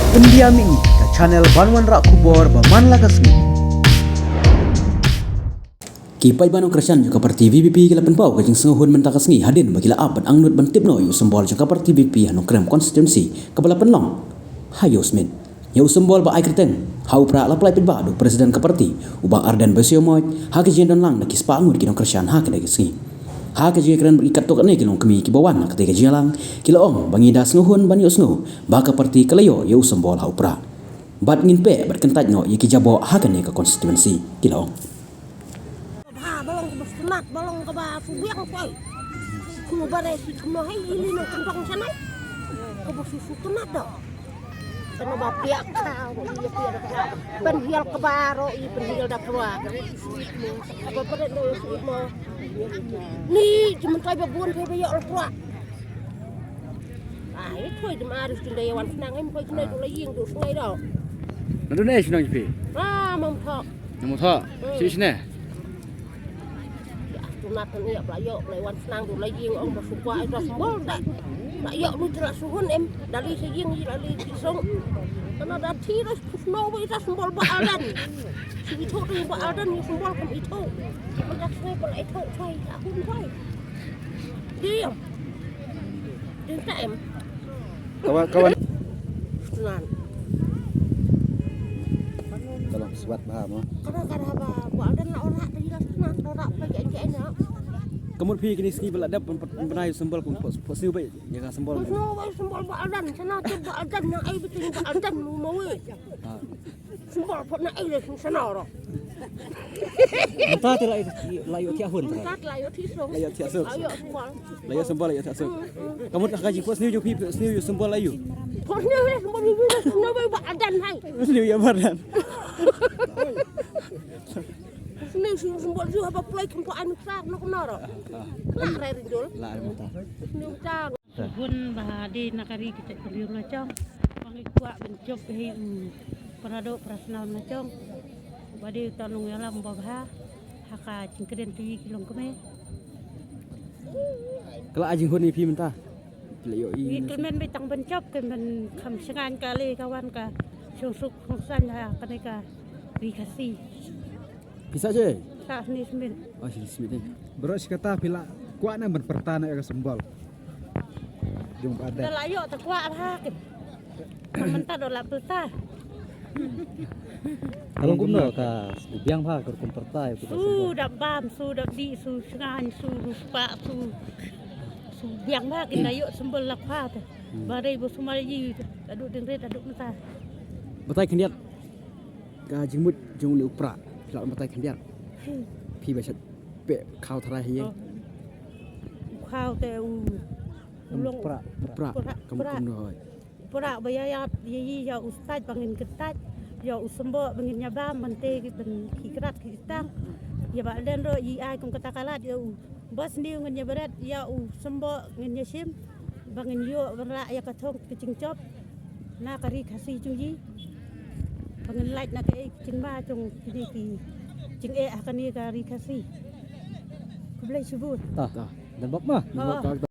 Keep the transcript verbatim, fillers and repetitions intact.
Pyndiam ïa ngi ka channel ban wanrah khubor ba man la ka sngi. Ki paidbah nongkyrshan jong ka party V P P ki la pynpaw ka jingsngewhun mynta ka sngi hadien ba ki la ap ban angnud ban tip noh ïa u symbol jong ka party V P P ha Nongkrem constituency kaba la pynlong ha Ïewsmit. Ïa u symbol ba ai kyrteng ha u prah la pynlait paidbah da u president ka party u Bah Ardent Basaiawmoit ha ka jingdon lang da ki spah ngut ki nongkyrshan ha kane ka sngi. Ha ka jingkren bad ki katto katne ki longkmie kiba wan ha katei ka jingïalang ki la ong ba ngi da sngewhun ban ïohsngew ba ka party ka la ïoh ïa u symbol ha u prah. Bad ngin peit bad kyntait noh ïa ki jaboh ha kane ka constituency, ki la ong. Ba long kaba sngewtynnat, ba long kaba sngewbiang poi. Kumba dei shi kumno hai ili nang kyndong shanai. Kaba sngewtynnat doh. Kano ba piak ka, ïa piak da pynhiar kaba ro, ïa pynhiar da pynwa. Kaba pynhiar da pynwa. Ni, cuma tai ba bun, ba ïoh la pynwa. Ai, thoi dum arus tunda ïa wan snang em, thoi tunda tu la ïing tu sngai dau. Naduh ne shnong phi? Ah, Mawthoh. Mawthoh. Hmm. Shi shne? Ïa, tu na kan ïa pla ïoh, pla wan snang tu la ïing ong ba sukwa ita symbol da. La ïoh lu tu la suhun em, da li sa ïing ïa la li ti song. Kana da ti da sno ba ita symbol ba Aldan. Shi bi thok ba Aldan ïa symbol kam ito. Ba da sngai ba la ito thoi, ta hun thoi. Dia. Dia ta em. Kawan, kawan. Nan. Tolong swat bha mo. Kada kada ba, ba ada nak orang tak jelas nak orang tak kayak kayak nak. Ka mut phi kine sngi ba la dep ban, ban, ban ai symbol kum pos, pos sniew ba ïa ka symbol. Pos sniew ba symbol ba Aldan, sana tu ba Aldan, na ai betul ba Aldan mo mo. Ha. Symbol pos na ai le sana ro. Mynta te la, la ïoh thiah hun. Mynta te la ïoh thiah song. La ïoh thiah song. La ïoh symbol. La ïoh symbol, la ïoh thiah song. Ka mut ha ka jingpos sniew jong phi, pos sniew ïoh symbol la ïoh. Pos sniew ïoh symbol, ïoh sniew ba Aldan hai. Sniew ïa ba Aldan. Sniew sniew symbol ïoh haba play kumpa anu sa no kumno ro. La re rinjul. La re mynta. Sniew ta. Bun ba dei na ka ri kita ka ri Lachong. Ba ngi kwah ban jop hi u Prado Prasnaw Lachong. Ba dei uta u nongïalam ba bha ha ka jingkren tu ïa ki longkmie. Ka la ai jinghun ïa phi mynta. Phi la ïoh i. Ngi kyrmen beit tang ban jop, kyrmen kham shngaiñ ka lei ka wan ka shongsuk shongsaiñ ha kane ka ri Khasi. Phi sah seh? Sah Sniesmit. Oh, Sniesmit ni. Baroh shi katta phi la kwah ne ban pyrta ne ïa ka symbol jong Bah Ardent? Da la ïoh te kwah bha kin. Ka mynta da la pyrta. Ka long kumno ka, u biang bha ka rukom pyrta ïa ka symbol. Su da bam, su da dih, su shngaiñ, su ruspah, su, su biang bha kin da ïoh symbol la kwah te. Hmm. Ba dei ba sumar ïa ka duh ding rit, ka duh mynta. Batai khyndiat. Ka jingmut jong une u prah, phi lah ban batai khyndiat. Hmm. Phi ba shat peh khaw tharai hi. Oh. U khaw te u, u long prah, prah, prah, kam, prah. Kam noh. Prah ba ïa ïa ïa ïa u stait ba ngin kyntait, ïa u symbol ba ngin ïa bam, ban tei ban ki krat ki tang. Ïa Bah Ardent ruh ïa ai kum kata ka lad ïa u. Ba sniew ngin ïa bret ïa u symbol ngin ïa shim ba ngin ïoh ban rah ïa ka thong ka jingjop na ka ri Khasi jong ngi ba ngin lait na kaei ka jingma jong kine ki jingeh ha kane ka ri Khasi. Khublei shibun. Ta, ta. Dan bok ma. Oh.